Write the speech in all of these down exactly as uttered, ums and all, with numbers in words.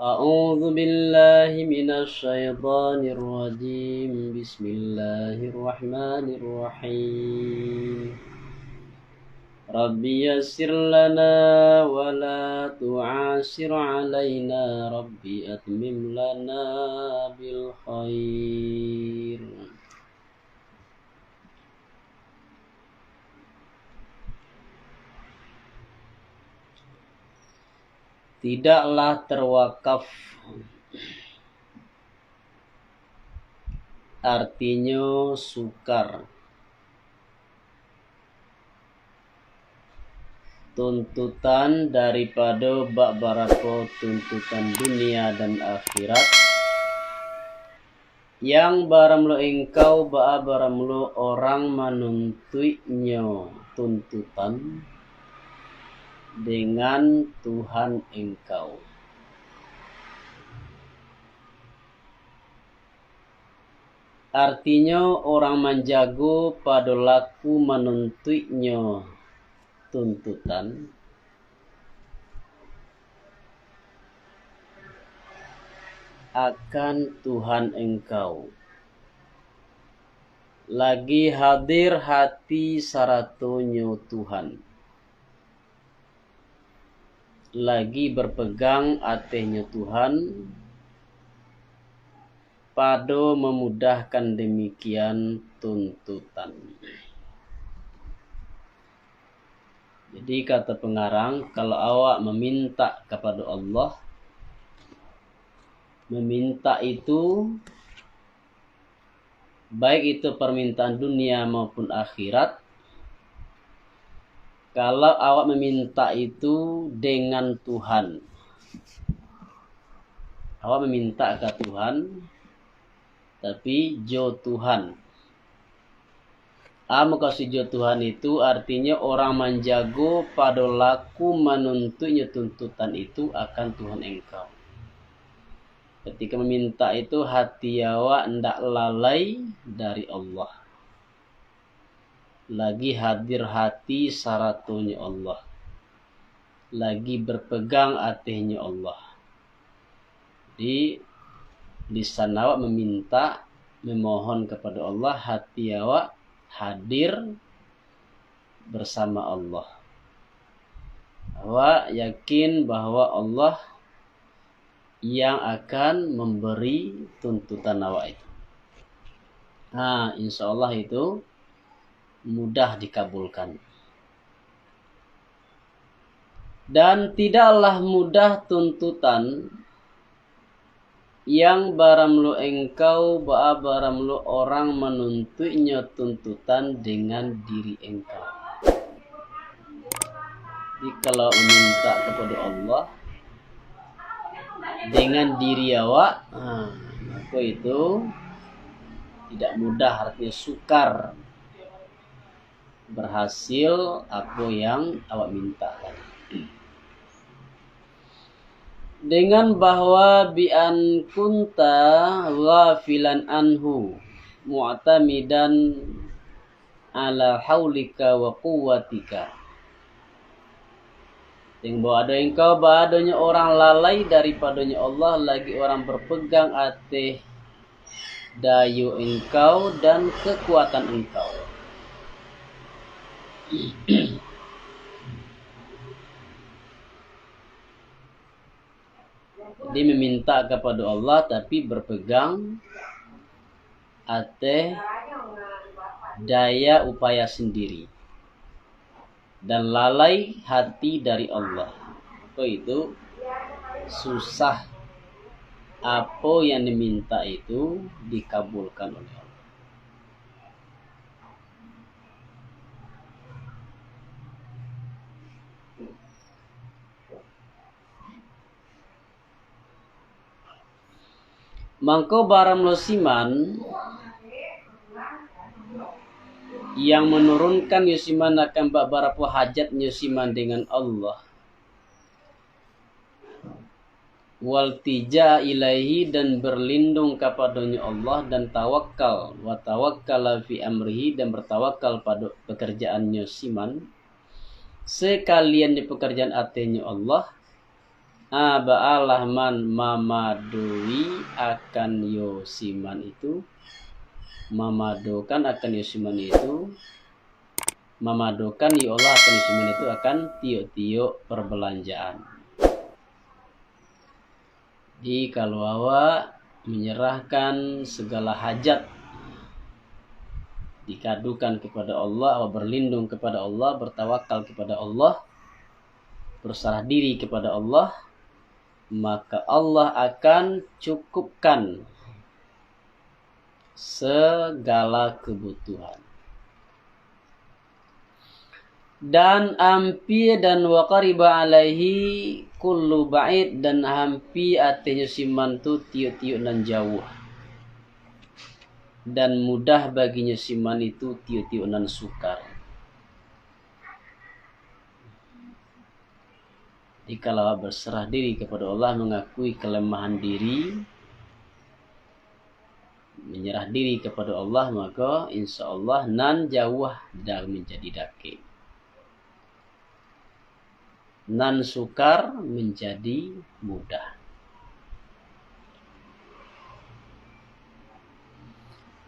أعوذ بالله من الشيطان الرجيم. بسم الله الرحمن الرحيم. رب يسر لنا ولا تعسر علينا. رب أتمم لنا بالخير. Tidaklah terwakaf, artinyo sukar, tuntutan daripado babarapo tuntutan dunia dan akhirat, yang baramulo engkau baa baramulo orang manuntuiknyo tuntutan dengan Tuhan engkau. Artinyo, orang manjago pado laku manuntuiknyo tuntutan akan Tuhan engkau. Lagi hadir hati saratonyo Tuhan. Lagi berpegang atehnyo Tuhan, pado memudahkan demikian tuntutan. Jadi, kata pengarang, kalau awak meminta kepada Allah, meminta itu, baik itu permintaan dunia maupun akhirat, kalau awak meminta itu dengan Tuhan, awak meminta ka Tuhan, tapi jo Tuhan. A, mukasuik jo Tuhan itu, artinyo orang manjago pado laku manuntuiknyo tuntutan itu akan Tuhan engkau. Ketika meminta itu, hati awak ndak lalai dari Allah. Lagi hadir hati saratonyo Allah. Lagi berpegang atehnyo Allah. Di lisan awak meminta, memohon kepada Allah, hati awak hadir bersama Allah. Awak yakin bahwa Allah yang akan memberi tuntutan awak itu. Nah, insya Allah itu mudah dikabulkan. Dan tidaklah mudah tuntutan yang baramulo engkau, baa baramulo orang manuntuiknyo tuntutan dengan diri engkau. Jadi, kalau meminta kepada Allah dengan diri awak, ha, maka itu tidak mudah, artinya sukar berhasil apa yang awak minta tadi. Dengan bahwa bi an kunta ghafilan anhu, mu'tamidan ala haulika wa quwwatika. Deng bahwa ado engkau, baadonyo orang lalai daripadonyo Allah, lagi orang berpegang ateh dayo engkau dan kekuatan engkau. Jadi, meminta kepada Allah, tapi berpegang ateh daya upaya sendiri. Dan lalai hati dari Allah. Apa itu? Susah. Apa yang diminta itu dikabulkan oleh Allah. Mangko baramulo siman yang manurunkan nyo siman akan babarapo hajat nyo siman dengan Allah. Waltija ilaihi, dan berlindung kapadonyo Allah, dan tawakal, wa tawakkala fi amrihi, dan bertawakal pado pekerjaannyo siman, sekalian di pekerjaan atehnyo Allah, A baalah man mamadoi akan yo siman itu, mamadokan akan yo siman itu, mamadokan yo Allah akan yo siman itu akan tiok-tiok perbelanjaan. Jadi, kalau awak menyerahkan segala hajat, dikadukan kepada Allah, awak berlindung kepada Allah, bertawakal kepada Allah, berserah diri kepada Allah, maka Allah akan cukupkan segala kebutuhan. Dan ampia dan wa qariba alaihi kullu ba'id, dan ampia atehnyo siman tu tiok-tiok nan jauah, dan mudah baginyo siman itu tiok-tiok nan sukar. Jikalau berserah diri kepada Allah, mengakui kelemahan diri, menyerah diri kepada Allah, maka insya Allah nan jauah dah menjadi dakek, nan sukar menjadi mudah.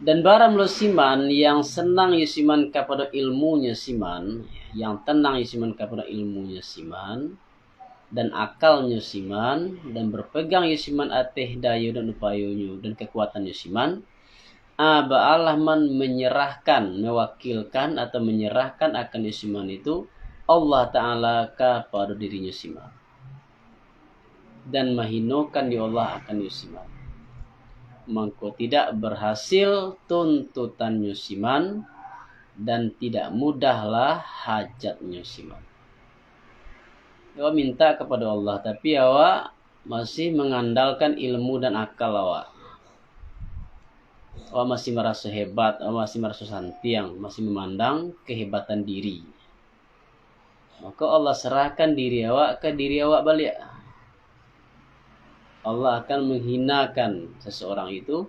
Dan bara mulo siman yang senang yo siman kapado ilmunyo siman, yang tenang yo siman kapado ilmunyo siman, dan akalnyo siman, dan berpegang yo siman ateh dayo dan upayonyo dan kekuatannyo siman, a baalah man menyerahkan, mewakilkan atau menyerahkan akan yo siman itu Allah Ta'ala kapado dirinyo siman, dan mahinokan yo Allah akan yo siman, mangko tidak berhasil tuntutannyo siman, dan tidak mudahlah hajatnyo siman. Awak minta kapado Allah, tapi awak masih mengandalkan ilmu dan akal awak. Awak masih maraso hebat, awak masih maraso santiang, masih memandang kehebatan diri. Maka Allah serahkan diri awak ka diri awak baliak. Allah akan menghinakan seseorang itu,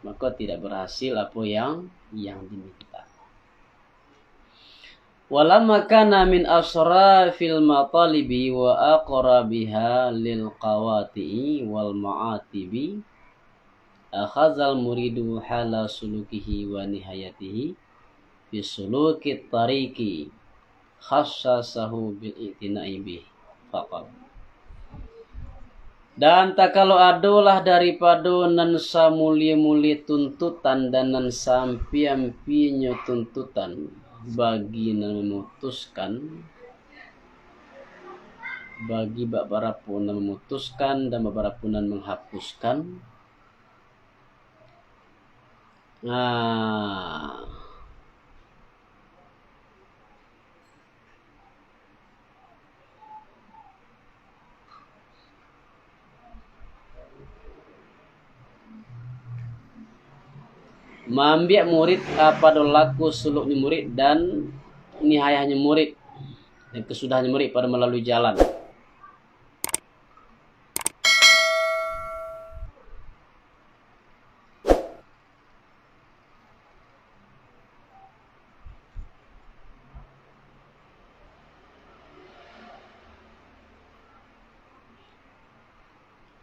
maka tidak berhasil apa yang, yang diminta. Walamma kana min asyrafil matalibi wa aqrabiha lil qawati'i wal ma'atibi, akhazal muridu hala sulukihi wa nihayatihi fi sulukit tariqi, khassasahu bil i'tina'i bih faqat. Dan takalo adolah daripado nan samulie-mulie tuntutan dan nan saampia-ampienyo tuntutan bagi nan mamutuskan, bagi babarapo nan mamutuskan dan babarapo nan manghapuskan, nah, maambiak murid, ah, pado laku suluknyo murid dan nihayahnyo murid, dan kasudahannyo murid pado malalui jalan.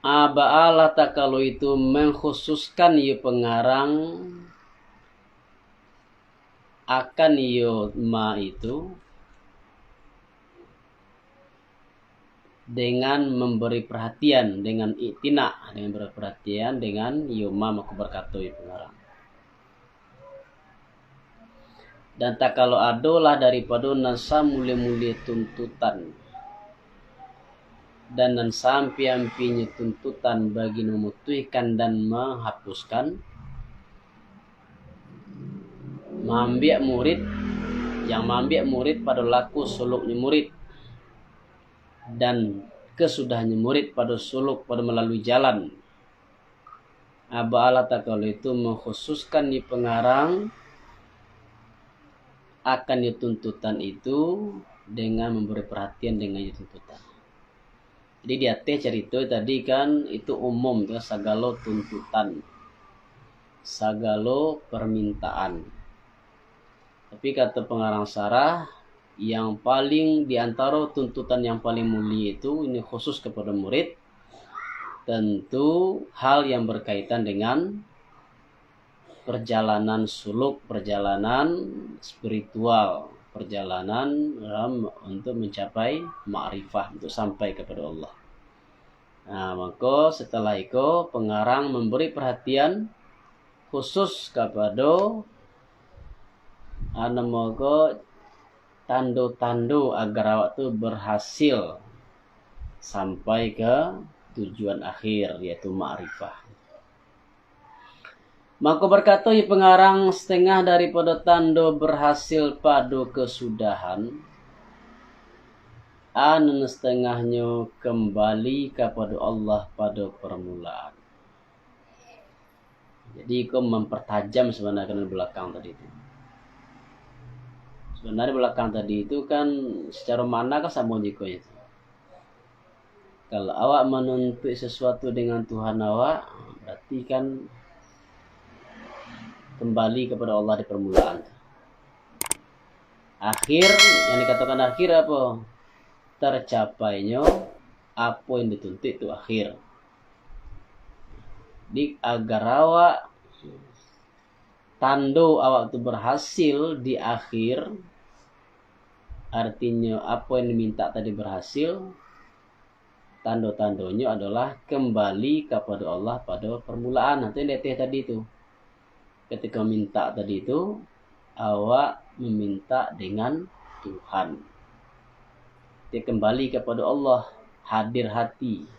Ah, baalah takalo itu mengkhususkan iyo pengarang akan iyo ma itu, dengan memberi perhatian, dengan iktina, dengan memberi perhatian, dengan iyo ma mako bakato iyo pengarang. Dan takalo adolah daripado nan samulie-mulie tuntutan, dan nan saampia-ampienyo tuntutan bagi nan mamutuihkan dan manghapuskan, maambiak murid, yang maambiak murid pado laku suluknyo murid, dan kasudahnyo murid pado suluk, pado malalui jalan. Ah, baalah takalo itu mengkhususkan di pengarang akan di tuntutan itu dengan memberi perhatian dengan di tuntutan. Jadi, di ateh carito tadi kan itu umum, kan, sagalo tuntutan, sagalo permintaan. Tapi kato pengarang sarah, yang paling, di antaro tuntutan yang paling mulia itu, ini khusus kepada murid, tentu hal yang berkaitan dengan perjalanan suluk, perjalanan spiritual, perjalanan dalam untuk mencapai makrifah, untuk sampai kepada Allah. Nah, maka setelah iko, pengarang memberi perhatian khusus kepada, ah, namo ko, tando-tando agar awak tu berhasil sampai ke tujuan akhir, yaitu makrifah. Mako bakato pengarang, setengah daripada tando berhasil pado kesudahan, a nan setengahnyo kembali kapado Allah pado permulaan. Jadi, iko mempertajam sebenarnya di belakang tadi tu. Sebenarnya belakang tadi tu kan secara makna kan samo jugo itu. Kalau awak manuntuik sesuatu dengan Tuhan awak, berarti kan kembali kepada Allah di permulaan. Akhir, yang dikatakan akhir apa? Tercapainyo apa yang dituntuik tu akhir. Di agar awak, tando awak tu berhasil di akhir, artinyo apa yang diminta tadi berhasil, tando-tandonyo adalah kembali kapado Allah pado permulaan. Nah, tu yang di ateh tadi tu. Ketika minta tadi tu, awak meminta dengan Tuhan. Dia kembali kapado Allah, hadir hati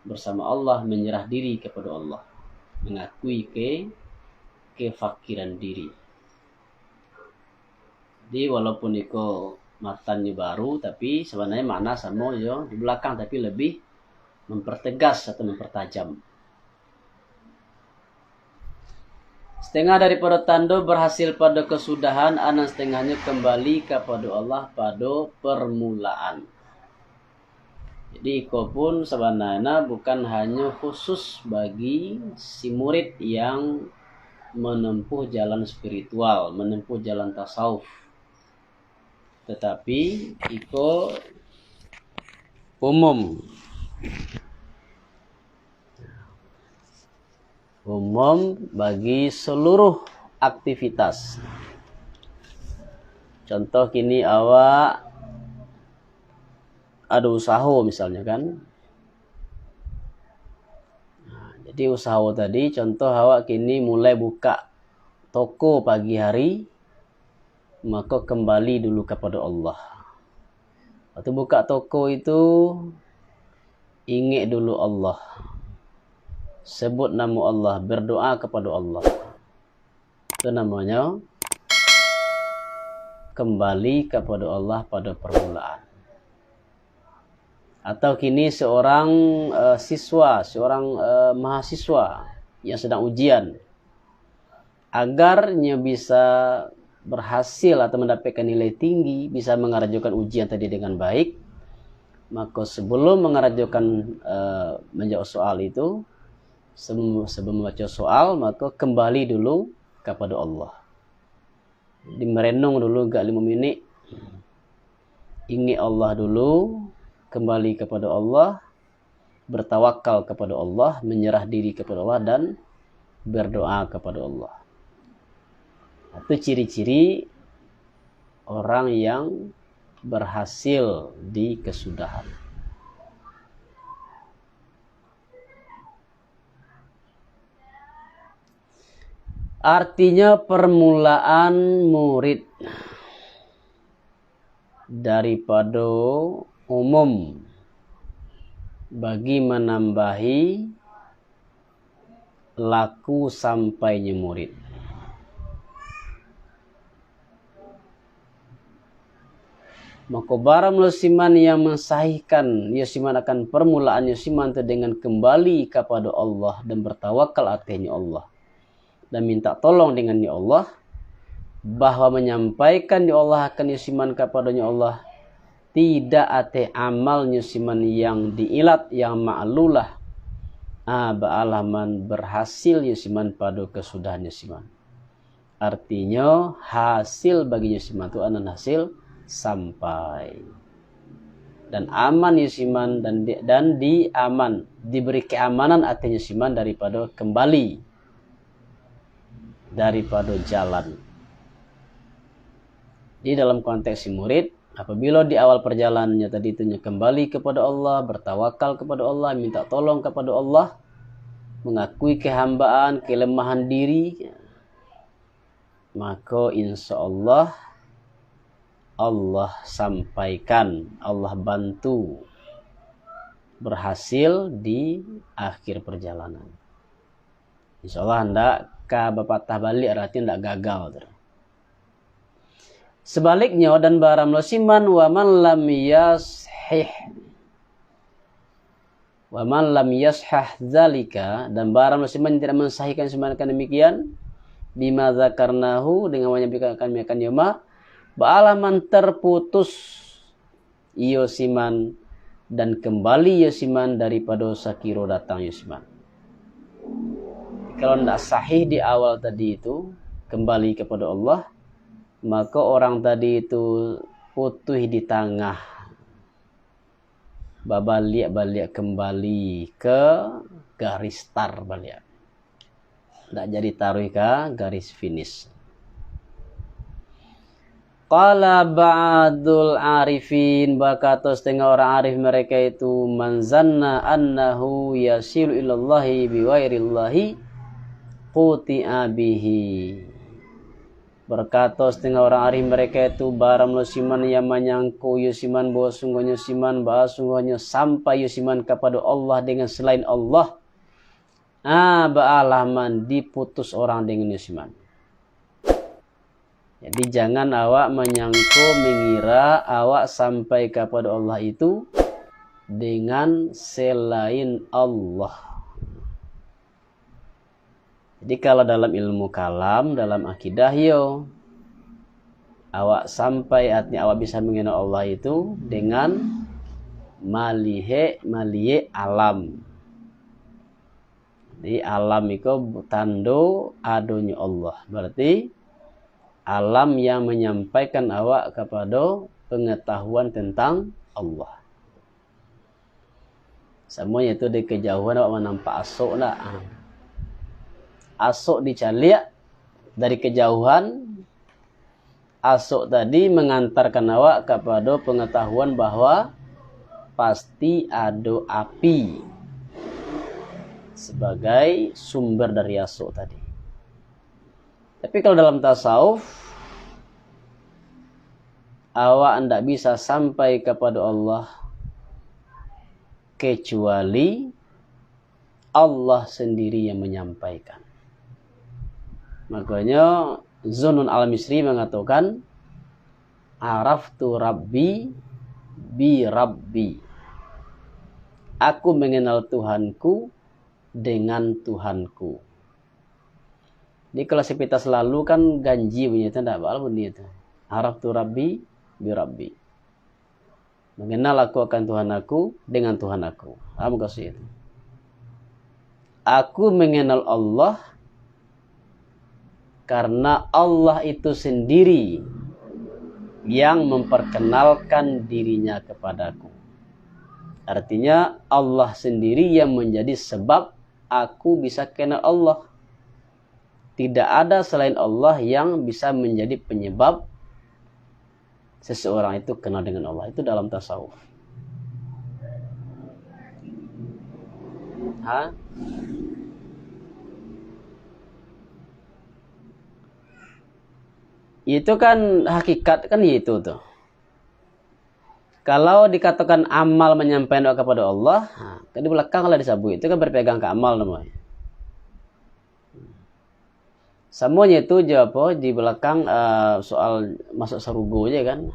bersama Allah, menyerah diri kapado Allah, mengakui ke, kefakiran diri. Jadi, walaupun iko matannyo baru, tapi sabananyo makna samo jo di balakang, tapi lebih mempertegas atau mempertajam. Setengah daripada tando berhasil pado kesudahan, a nan setengahnyo kembali kapado Allah pado permulaan. Jadi, iko pun sabananyo bukan hanyo khusus bagi si murid yang menempuh jalan spiritual, menempuh jalan tasawuf. Tetapi, iko umum. Umum bagi seluruh aktivitas. Contoh, kini awak ado usaho misalnyo kan. Nah, jadi usaho tadi, contoh awak kini mulai buka toko pagi hari, mako kembali dulu kapado Allah. Waktu buka toko itu, ingek dulu Allah. Sebut namo Allah, berdoa kapado Allah. Itu namonyo kembali kapado Allah pado permulaan. Atau kini seorang, eh, siswa, seorang, eh, mahasiswa yang sedang ujian, agar nyo bisa berhasil atau mendapatkan nilai tinggi, bisa mengarajokan ujian tadi dengan baik, mako sebelum mengarajokan, eh, menjawab soal itu, sebelum, sebelum membaca soal, mako kembali dulu kapado Allah. Jadi, merenung dulu agak limo minik. Ingek Allah dulu, kembali kapado Allah, bertawakal kapado Allah, menyerah diri kapado Allah, dan berdoa kapado Allah. Itu ciri-ciri orang yang berhasil di kesudahan. Artinyo, permulaan murid daripado umum bagi manambahi laku sampainyo murid. Mako, bara mulo siman yang mansahihkan iyo siman akan permulaan iyo siman tu dengan kembali kapado Allah dan bertawakal atehnyo Allah, dan minta tolong dengan nyo Allah, bahwa manyampaikan nyo Allah akan iyo siman kapadonyo Allah, tidak ateh amalnyo siman yang diilat, yang maklulah, ah, baalah man berhasilnyo siman pado kasudahannyo siman. Artinyo, hasil baginyo siman tu anan hasil sampai. Dan aman yo siman, dan di, dan diaman, diberi keamanan atinyo siman daripado kembali daripado jalan. Di dalam konteks si murid, apabila di awal perjalanannya tadi tu nyo kembali kepada Allah, bertawakal kepada Allah, minta tolong kepada Allah, mengakui kehambaan, kelemahan diri, maka insya Allah, Allah sampaikan, Allah bantu berhasil di akhir perjalanan. Insya Allah ndak ka bapatah baliak, arati ndak gagal tu. Sebaliknyo, dan baram lo siman, wa man lam yashih, wa man lam yashah zalika, dan baram lo siman tidak mensahihkan, siman akan demikian, bima zakarnahu, dengan menyampaikan kami akan yoma, baalah man terputus iyo siman, dan kembali iyo siman daripado sakiro datang iyo siman. Kalau ndak sahih di awal tadi itu, kembali kepada Allah, maka orang tadi itu putuih di tangah, babaliak-baliak kembali ke garis start baliak. Ndak jadi taruih ka garis finish. Qala ba'dul arifin, bakato setengah orang arif mereka itu, man zanna annahu yasilu ilallahi biwairillahi quti'a bihi. Berkato setengah orang arif mereka itu, baram lo siman yang manyangko yo siman, bahwa sungguhnyo siman, bahwa sungguhnyo sampai yo siman kapado Allah dengan selain Allah. Ah, baalah man diputus orang dengan yo siman. Jadi, jangan awak manyangko, mengira awak sampai kapado Allah itu dengan selain Allah. Jadi, kalau dalam ilmu kalam, dalam akidah, yo, awak sampai, artinya awak bisa mengenal Allah itu dengan malihek, malihek alam. Jadi, alam iko tando adonyo Allah. Berarti, alam yang menyampaikan awak kapado pengetahuan tentang Allah. Samo itu, dari kejauhan awak manampak asok ndak? Ha. Asok dicaliak dari kejauhan, asok tadi mengantarkan awak kapado pengetahuan bahwa pasti ado api sebagai sumber dari asok tadi. Tapi kalau dalam tasawuf, awak ndak bisa sampai kapado Allah kecuali Allah sendiri yang menyampaikan. Makanya, Zunnun Al-Misri mengatakan, "Araftu Rabbi bi Rabbi." Aku mengenal Tuhanku dengan Tuhanku. Jadi, kalau sipitas lalu kan ganji bunyi itu, ndak bak bunyi itu. "Araftu Rabbi bi Rabbi." Mengenal aku akan Tuhan aku dengan Tuhan aku. Paham maksud itu? Aku mengenal Allah karena Allah itu sendiri yang memperkenalkan dirinya kepadaku. Artinya, Allah sendiri yang menjadi sebab aku bisa kenal Allah. Tidak ada selain Allah yang bisa menjadi penyebab seseorang itu kenal dengan Allah. Itu dalam tasawuf. Ha? Itu kan hakikat kan itu tuh. Kalau dikatakan amal menyampaikan doa kepada Allah, ha, kan di belakang lah disebut, itu kan berpegang ke amal namanya. Samonyo itu jo apo, di belakang, eh, soal masuk sarugo je kan.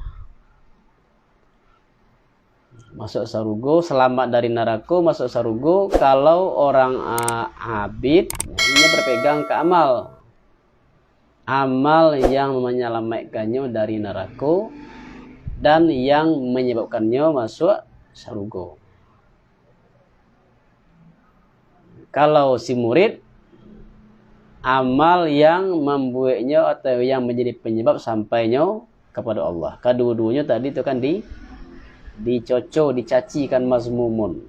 Masuk sarugo, selamat dari narako, masuk sarugo, kalau orang, eh, abid, inyo berpegang ke amal. Amal yang menyalamatkannyo dari narako dan yang menyebabkannyo masuk sarugo. Kalau si murid, amal yang mambueknyo atau yang manjadi panyabab sampainyo kapado Allah. Kaduo-duonyo tadi tu kan di, dicoco, dicaci kan, mazmumun.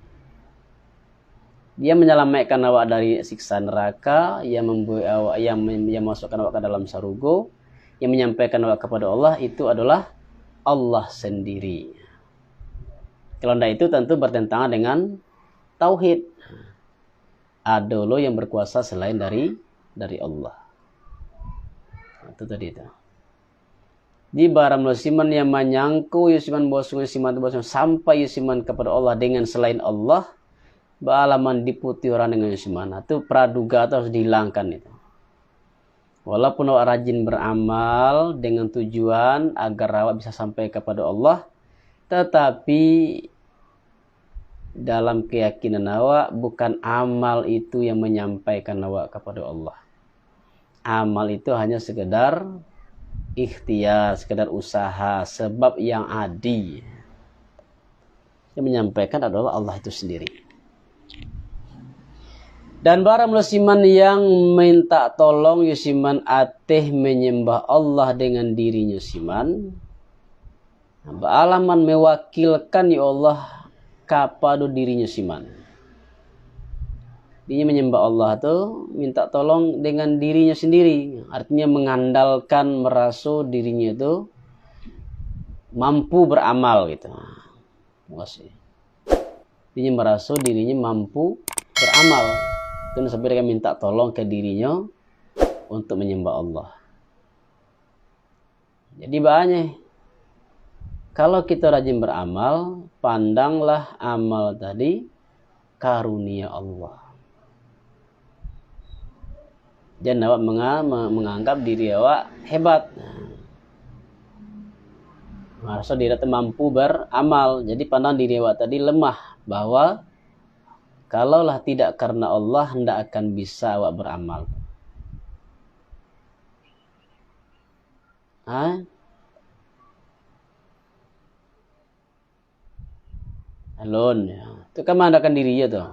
Dia manyalamaikkan awak dari siksa neraka, yang mambuek awak, yang, yang mamasukkan awak ka dalam sarugo, yang manyampaikan awak kapado Allah, itu adolah Allah sandiri. Kalau ndak, itu tantu bertentangan dengan tauhid. Ado lo yang berkuasa selain dari, dari Allah. Nah, itu tadi tu. Di baram lo siman yang manyangko yo siman bosonyo siman tu bosonyo sampai yo siman kapado Allah dengan selain Allah, baalaman diputi orang dengan yo siman. Nah, tu praduga tu harus dihilangkan itu. Walaupun awak rajin beramal dengan tujuan agar awak bisa sampai kapado Allah, tatapi dalam keyakinan awak, bukan amal itu yang manyampaikan awak kapado Allah. Amal itu hanya sekedar ikhtiar, sekedar usaha, sebab yang adi. Yang manyampaikan adolah Allah itu sandiri. Dan baram lo siman yang minta tolong yo siman ateh manyambah Allah dengan dirinyo siman, baalaman mewakilkan yo Allah kapado dirinyo siman. Dinyo manyambah Allah tu minta tolong dengan dirinyo sandiri, artinyo mangandalkan, maraso dirinyo tu mampu baramal gitu. Makasih. Dinyo maraso dirinyo mampu baramal. Itu nan sampai dengan minta tolong ka dirinyo untuk manyambah Allah. Jadi, baa nyo, kalau kito rajin baramal, pandanglah amal tadi karunia Allah. Jan awak manga-, ma-, manganggap diri awak hebat. Maraso diri awak tu mampu baramal. Jadi, pandang diri awak tadi lemah, bahwa kalaulah tidak karena Allah, ndak akan bisa awak baramal. Ha? Alun, ya. Tu kan mangandalkan diri je tu.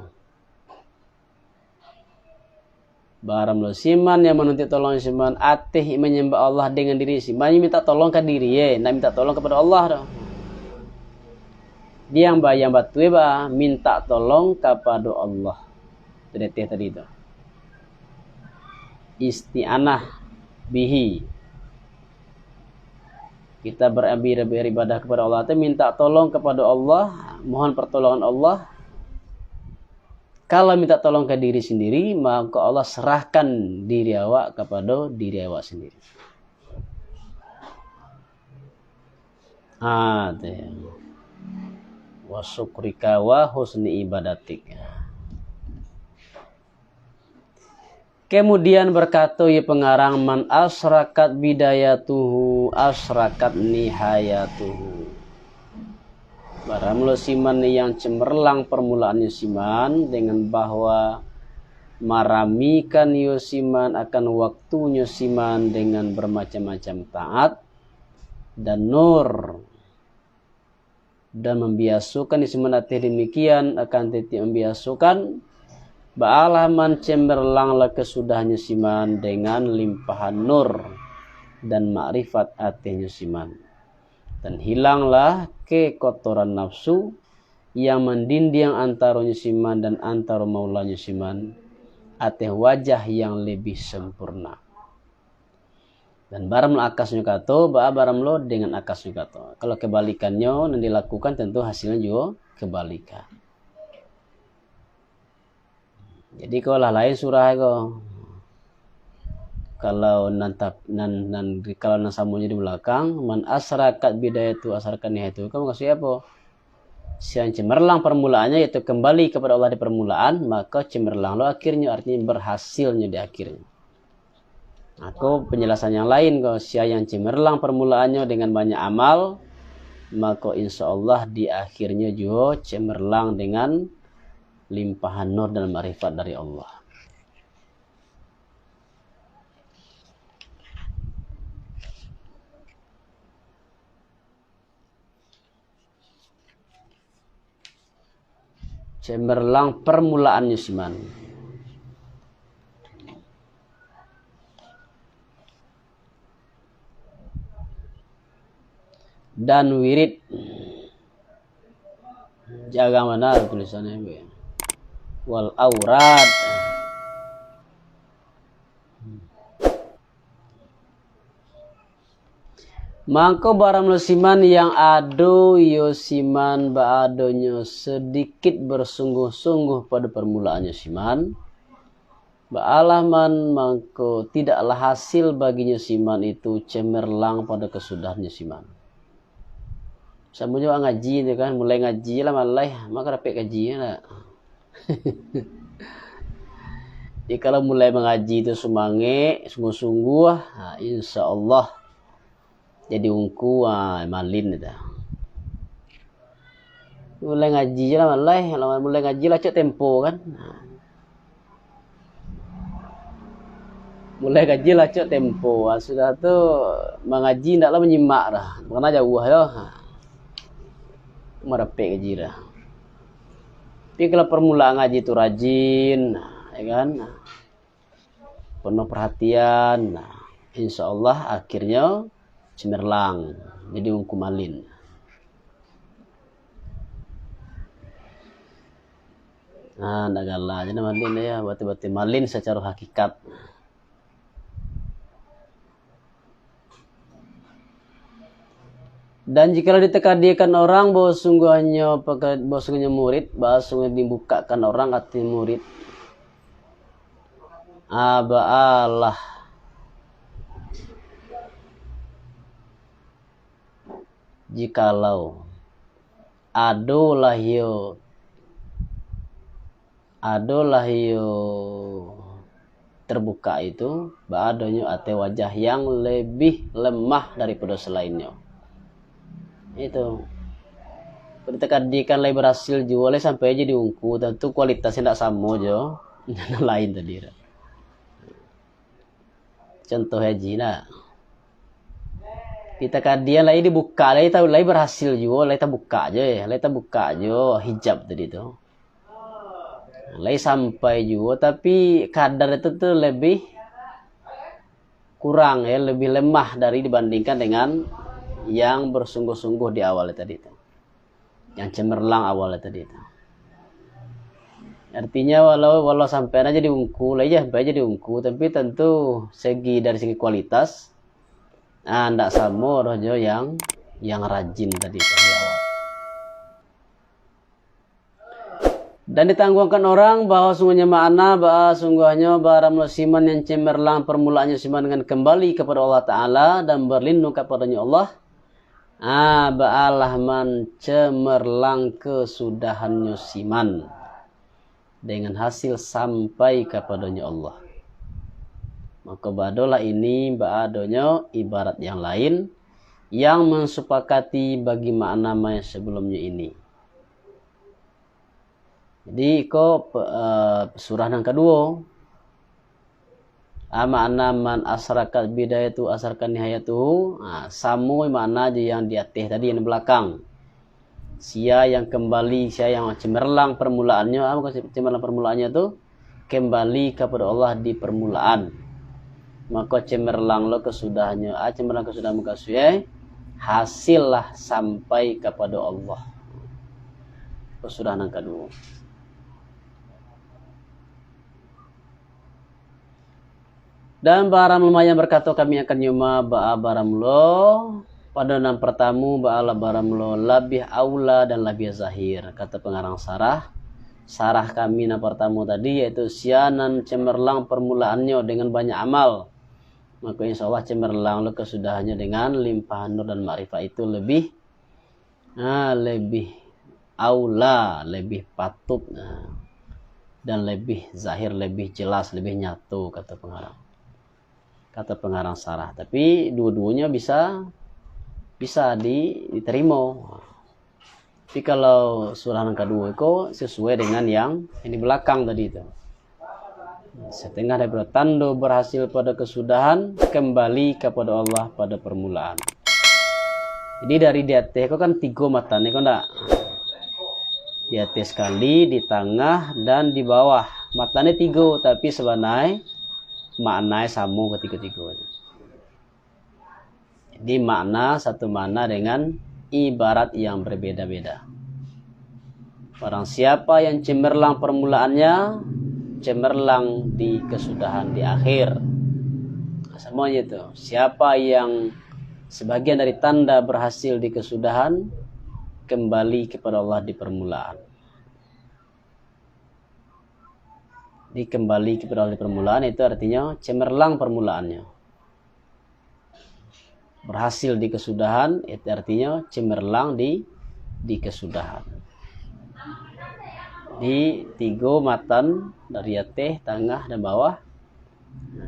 Baram lo siman yang manuntuik tolong siman, ateh manyambah Allah dengan diri siman, minta tolong ka diri, eh, ndak minta tolong kapado Allah tu. Diang ba-, yang batua ba, minta tolong kapado Allah. Tadi teh tadi tu. Isti'anah bihi. Kita ber-, ber-, beribadah kepada Allah tu minta tolong kepada Allah, mohon pertolongan Allah. Kalau minta tolong ke diri sendiri, maka Allah serahkan diri awak kepada diri awak sendiri. Ah, tu. Wa syukrika wa husni ibadatik. Kemudian berkato ia pengarang, "Man asrakat bidayatuhu, asrakat nihayatuhu." Baram lo siman yang cemerlang permulaannyo siman dengan bahwa maramikan yo siman akan waktunyo siman dengan bermacam-macam taat dan nur, dan mambiasokan di siman ateh demikian, akan tetiak mambiasokan, baalah mancemerlanglah kesudahnyo siman dengan limpahan nur dan makrifat atehnyo siman. Dan hilanglah kekotoran nafsu yang mandindiang antaronyo siman dan antaro maulanyo siman, ateh wajah yang lebih sempurna. Dan baram lo akasnyo kato, baa baram lo dengan akasnyo kato. Kalau kebalikannya nan dilakukan, tentu hasilnya juga kebalikan. Jadi, kalau lah lain surah ko. Kalau nan tap-, nan, nan, kalau nan samonyo di belakang, "Man asrakat bidayatu asrakat nihayatu." Kan maksudnya apa? Siang cemerlang permulaannya, yaitu kembali kepada Allah di permulaan, maka cemerlang lo akhirnya, artinya berhasilnya di akhirnya. Aku penjelasan yang lain ko, sia yang cemerlang permulaannyo dengan banyak amal, maka insya Allah di akhirnya juga cemerlang dengan limpahan nur dan makrifat dari Allah. Cemerlang permulaannyo siman. dan wirid. Jarang bana tulisannyo, be. Wal aurad. Mangko baramulo siman yang ado iyo siman baadonyo sadikit basungguah-sungguah pado parmulaannyo siman, baalah man mangko tidaklah hasil baginyo siman itu cemerlang pado kasudahannyo siman. Samo jo ngaji tu kan, mulai ngaji lah malai, mako dapek gaji lah. Jadi kalau mulai mangaji tu sumangek, sungguah-sungguah, ha, insya Allah jadi ungku, ha, malin tu. Mulai ngaji je lah malai, kalau mulai ngaji lah cok tempo kan. Ha. Mulai ngaji lah cok tempo, ha, sudah tu mangaji ndak lah manyimak dah, karano jauah yo. Ha. Marapek gaji dah. Tapi kalau parmulaan ngaji tu rajin, ya kan, penuh parhatian, nah, insya Allah akhirnyo cemerlang, jadi ungku malin. Nah, ndak galak je malin ya, batul-batul malin sacaro hakikat. Dan jikalau ditakadiakan orang, bahwa sungguhnyo peka-, bahwa sungguhnyo murid, bahwa sungguh dibukakan orang ati murid. Ah, baalah. Jikalau ado lah iyo, ado lah iyo terbukak itu, baadonyo ateh wajah yang lebih lemah daripado salainnyo. Itu. Ditakadiakan lai barasil juo, lai sampai jadi ungku, tantu kualitasnyo ndak samo jo nan lain tadi. Contoh haji nah. Ditakadiakan lai dibukak, lai tahu, lai barasil juo, lai tabukak jo, eh, lai tabukak jo hijab tadi tu. Lai sampai juo, tapi kadar itu tu lebih kurang, ya, lebih lemah dari dibandingkan dengan yang bersungguh-sungguh di awal tadi tu. Yang cemerlang awal tadi tu. Artinya, walau, walau sampai aja diungku, lah iya, sampai aja diungku, tapi tentu segi, dari segi kualitas, ah, ndak samo doh jo yang, yang rajin tadi tu di awal. Dan ditangguangkan orang bahwa sungguhnya makna, bahwa sungguhnyo baramulo siman yang cemerlang parmulaannyo siman dengan kembali kepada Allah Ta'ala dan berlindung kepadanya Allah, ah, baalah man cemerlang kasudahannyo siman dengan hasil sampai kapadonyo Allah. Maka baadolah ini, baadonyo ibarat yang lain yang mansupakati bagi makna man yang sabalumnyo ini. Jadi, iko pe-, eh, surah nan kaduo. Ah, makna man asrakat bidayatu asrakat nihayatuhu. Ah, samo makna jo yang di ateh tadi, yang di balakang. Sia yang kembali, sia yang cemerlang parmulaannyo, ah, bukan cemerlang parmulaannyo tu, kembali kapada Allah di parmulaan. Mako cemerlang lo kasudahannyo, ah, cemerlang kasudahan mukasuik, eh, hasil lah sampai kapada Allah. Kasudahan nan kaduo. Dan baramulo yang bakato kami akan nyuma baa baramulo, pado nan partamu baalah baramulo labiah aula dan labiah zahir, kato pangarang sarah. Sarah kami nan partamu tadi, yaitu sia nan cemerlang parmulaannyo dengan banyak amal, mako insya Allah cemerlang lo kasudahannyo dengan limpahan nur dan makrifat itu lebih, ha, lebih aula, lebih patut, ha, dan lebih zahir, lebih jelas, lebih nyato, kato pangarang. Kato pangarang sarah. Tapi duo-duonyo bisa, bisa di-, ditarimo. Tapi kalau surah nan kaduo ko sasuai dengan yang, yang di balakang tadi tu. Satangah daripado tando barasil pado kasudahan, kambali kapado Allah pado parmulaan. Jadi, dari di ateh ko kan tigo matannyo ko ndak? Di ateh sakali, di tangah, dan di bawah. Matannyo tigo, tapi sabananyo maknanyo samo katigo-tigo. Jadi, makna, satu makna dengan ibarat yang berbeda-beda. Barang siapa yang cemerlang permulaannya, cemerlang di kesudahan, di akhir. Semuanya itu. Siapa yang sebagian dari tanda berhasil di kesudahan, kembali kepada Allah di permulaan. Dikembali kepada Allah di permulaan, itu artinya cemerlang permulaannya. Berhasil di kesudahan, itu artinya cemerlang di, di kesudahan. Di tigo matan, dari ateh, tangah, dan bawah,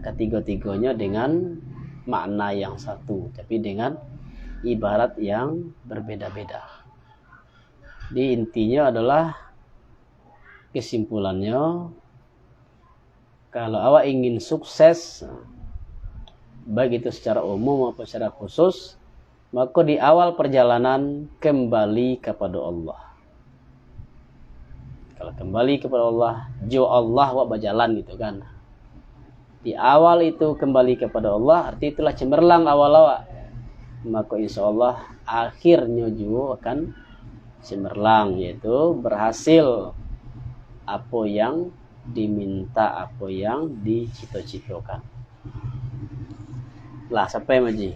katigo-tigonyo dengan makna yang satu, tapi dengan ibarat yang berbeda-beda. Di intinya adalah kesimpulannya, kalau awak ingin sukses, baik itu secara umum maupun secara khusus, maka di awal perjalanan kembali kepada Allah. Kalau kembali kepada Allah, jo Allah awak bajalan gitu kan. Di awal itu kembali kepada Allah, arti itulah cemerlang awal awak. Maka insya Allah akhirnya juga akan cemerlang, yaitu berhasil apa yang diminta, apa yang dicito-citokan. Lah, sampai Maji.